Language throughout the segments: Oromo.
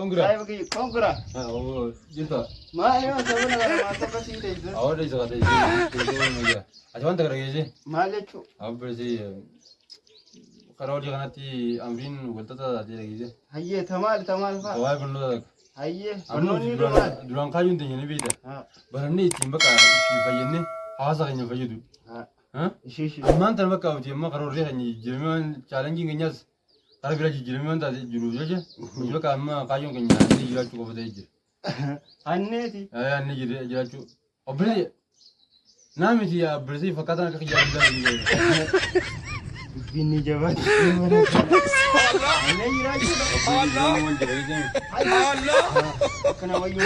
Kongira. Saahiba kiyya kongira. Jirta. Maali waan sabana kana maal takka sii teessisa? Awwa dheessa ka teessee. Ati wanta kana geesse. Maal jechuu? Abbeesi karaa hojii kanatti amriin walxaxaa taatee dhageesse. Hayyee tamaal tamaal fa'a. Waa'ee barnoota takka. Hayyee Amma barnoonni maal? duraan kaayyoon teenya ni beekta. Haa Barannee ittiin bakka ittiin fayyadnee hawaasa keenya fayyadu. haa ishee ishee. Ammaan tana bakka hojii amma karoorri keenya jijjiiramee waan chaalenjiin keenyaas karaa biraa jijjiiramee waan taatee jiruuf jecha hojii bakka amma kaayyoon keenya annee jiraachuu qofa ta'ee jira. Anneeti. Annee jiraachuu. Obboleessi naa miti obboleessi fakkaataan akka kiyyaa guddaa hin jiru. Dubbiin ni jabaatti. Annee jiraachuu. Akkana wayyuu.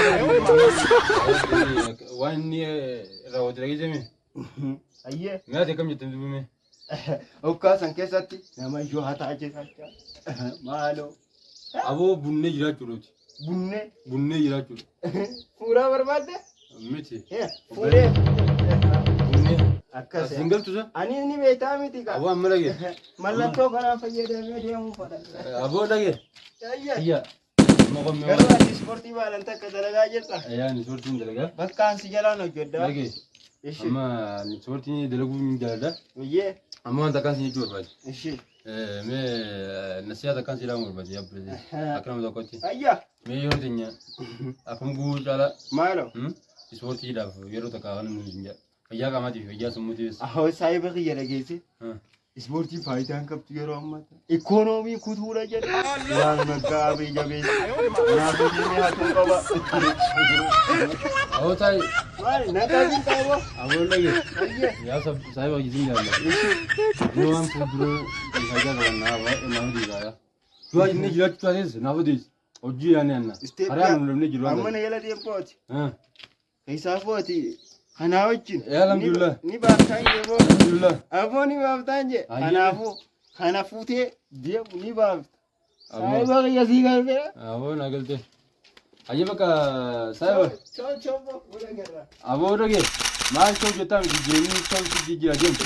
Waan inni raawwate dhageessame. Hayyee. Mee ati akkam jettan dubbime? Hoggaa san keessatti nama iyyuu hataa jiraachaa. Maaloo. Aboo bunnee jiraachuu nuti. Bunnee. Bunnee jiraachuudha. Fuuraa barbaadde? Miti. Fuudhee. Bunnee. Akkas. Asiin galtu sa? Ani ni beektaa miti kaa. Aboo amma dhage. Mallattoo kanaa fayyadamee deemuu fadha. Aboo dhage. Ayya. Iyya. Amma qommee Garuu waan. ati ispoortii baalan takka dalagaa jirta. Ayaan ispoortiin dalagaa. Bakka ansi jalaan hojjedha. Dhage. Ishi. Amma ispoortii dalaguu hin jaaladha. Iyyee. Amma wanta akkaan si jechuu barbaade. Ishi. Mee nasiyaa takkaan si dhaamu barbaade yaa obboleessi. Akka nama tokkotti. Ayya. Mee yeroo teenya akkam guuu caalaa Maaloo. ispoortiidhaaf yeroo takka kan nuti hin jedha. Fayyaa qaamaatii fi fayyaa sammuutiifis. Ahoo saayiba kiyya dhageesse. Ispoortiin faayidaa hin qabdu yeroo ammaa kana. Ikoonoomii kutuudha jedhe. Waan naggaa fi jabeessa. Kanaafuu deemee hatuu qaba. Aboo taa'i. Maali nagaa jirta aboo? Aboo dhage. Ayyee. Yaa saayiba hojii jaalladha. Dura waan fuuldura faayidaa qaban naaf odeessaa. Dura inni jiraachuu taates naaf odeessi. Hojii yaani anna. Karaa nu dhabnee jiru waan Amma na jala deempooti. ta'eef. Keessaafuu ati kanaa wajjin. Eh, alhamdulillah. Ni baaftaan jee boo. Alhamdulillah. Aboo ni baaftaan jee. Ayyee. Kanaafuu kana fuutee deemu ni baafta. Aboo. Saayiba kiyya sii galtee. Aboo na galte. Ayyee bakka saayiba. Choo choo boo godha garra. Aboo dhage. Maal ta'u jettaa miti jireenyi ta'u si jijjiira deemu.